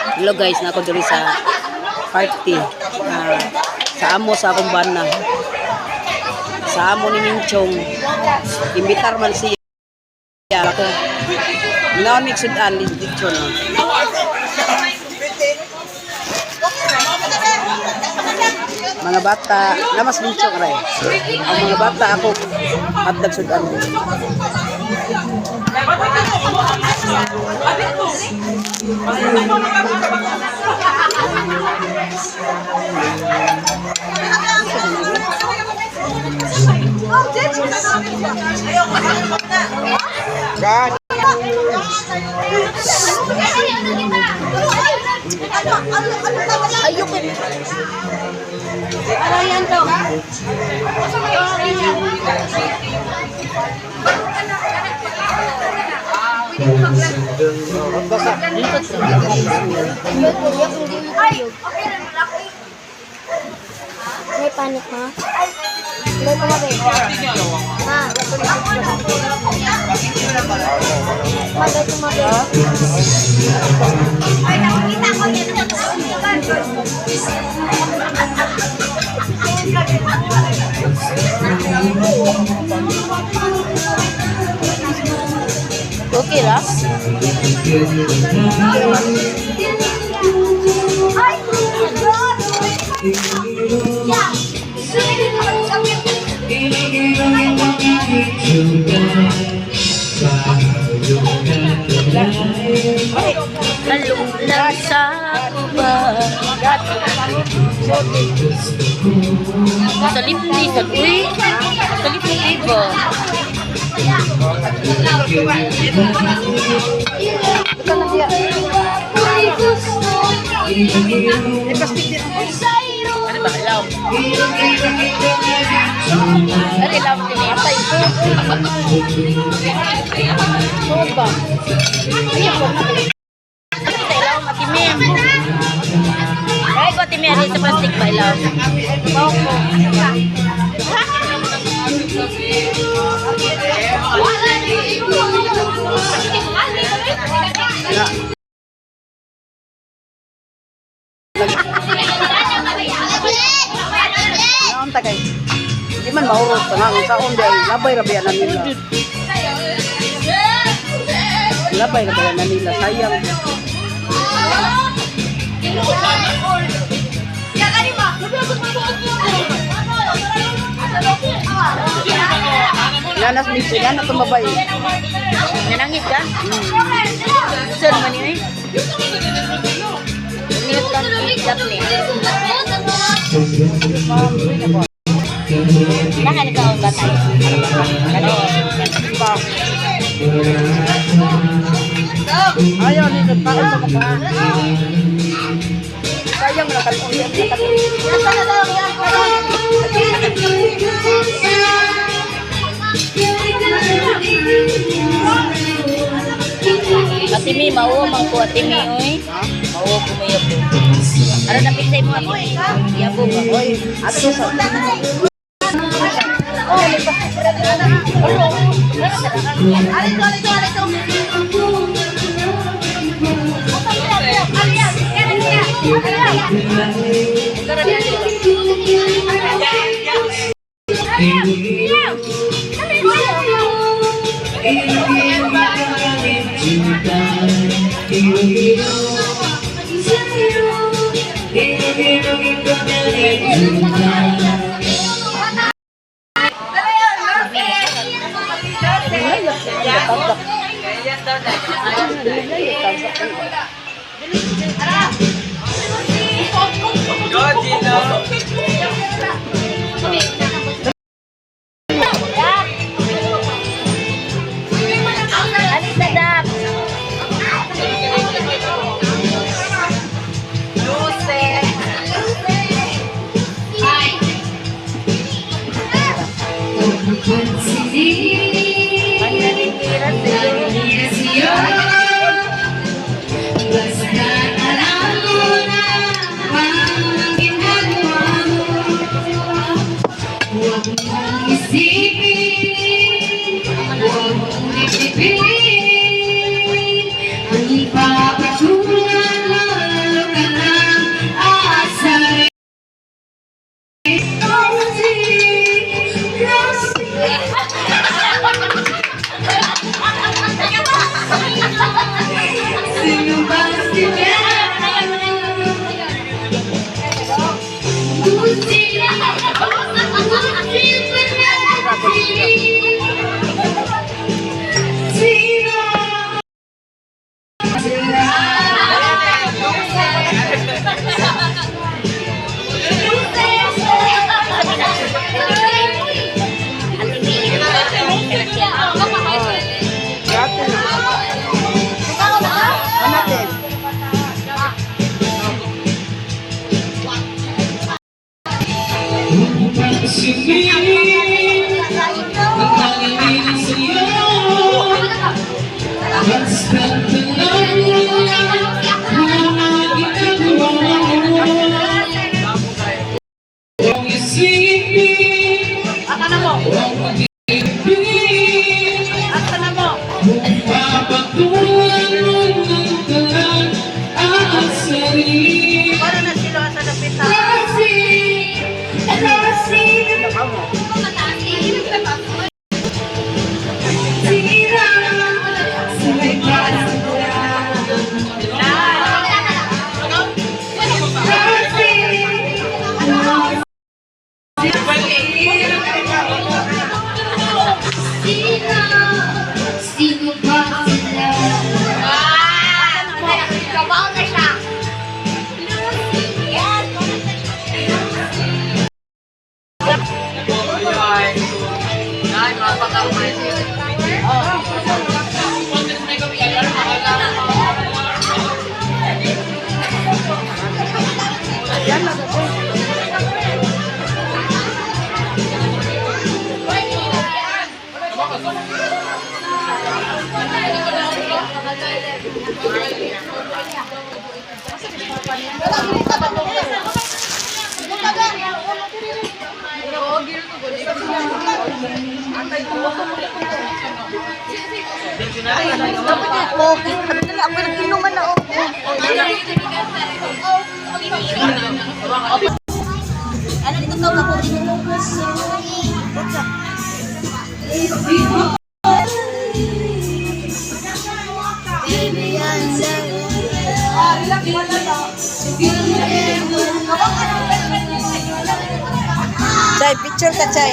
Hello guys, na ako diri sa party. Sa amo sa akong bana. Sa amo ni Minchong. Imbitar man siya ako. Naon mig sudan dito no. Mga bata, namas Minchong ray. Ang mga bata ako hatag sudan. Ayoko. Ano yan to? Ay! May panic ma? Hindi ko mabe. Ma. Ma, dahil tumabi. Ay, nakikita ko yan. Okay ra? Ay! God! Yeah! Lang sa ba? Sa lipni, sa uy. Sa lipni ba? Ano ba? Ilaw. Ano ilaw din eh? Suod ba? Ano sa ilaw, Ate Mim? Ay, ko Ate Mim, ano sa plastic ba ilaw? Naon ta kay? Di man mahurot pa na ang saon dahil labay ra biya na nila. Labay ra biya na nila sayang. Nanas minsi na itong babae. Nanangit ka? Saan man yun eh? Niyot lang, itlap ni. Nangan ka ang batay. Pa. Ayaw ni kaon sa mukha. Sayang na kaon yan na kaon. Ate Mi, mauo man ko Ate Mi, oy. Mauo ko mo yabo. Ano na pinsay mo ako eh? Yabo ba? Oy, ato sa Alis na dap. Basta alam mo na ang ginagawa mo. Huwag mong isipin, huwag mong isipin, ang ipapatulan lang. Mao na siya. Yes. Okay, ano na lang, ako nag-inuman na oh. Ano dito to, ako dito. Chay, picture ka, Chay.